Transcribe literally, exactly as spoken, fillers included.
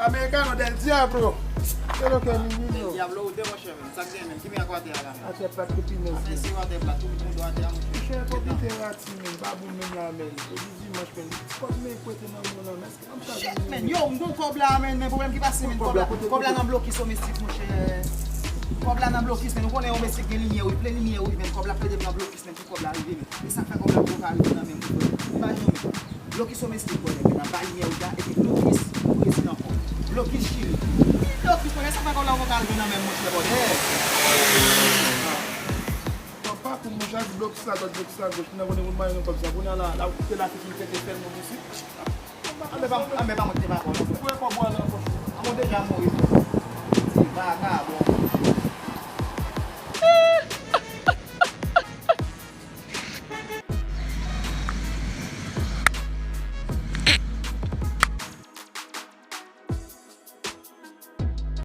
Americano del Diablo. Pero que mi niño. Diablo ou de monchè menm. Sa k gen menm? Ki men ak watè a la menm? Atè plat kopi men. Atè se watè plat, tout moun do atè a monchè. Monchè, konpite rati men, pa bon menm la men. Jodi dimanch men. Ti kòb men kwete nan men nan men. Shit, men, yo, m gon kòb la, men, men pwoblèm ki pase, men, kòb la, kòb la nan blokis domestik, monchè. Kòb la nan blokis, men, ou konnen domestik gen limyè wouj, plen limyè wouj, men, kòb la plede pran blokis, men, pou kòb la rive, men. E sa k fè kòb la poko ka rive nan men m, men. M pa janm. Blokis domestik, brother, men, nan ba limyè wouj la, epi blokis, prezidan kò. Blokis chili. Pi blokis, monchè, sa k fè kòb la poko ka rive nan men m, monchè, brother. Papa, pou mwen, chak blokis la dwat, blokis la goch, nou konnen moun mare nou kòb sa. Kounye a la, la, ou kite la, fiti, fè te fè moun isi. Anben pa, anben pa mwen ki te pa bon non, frè. Pou e kòb ou al nan pòch ou. An mwen deja mouri, frè. Ti vagabon.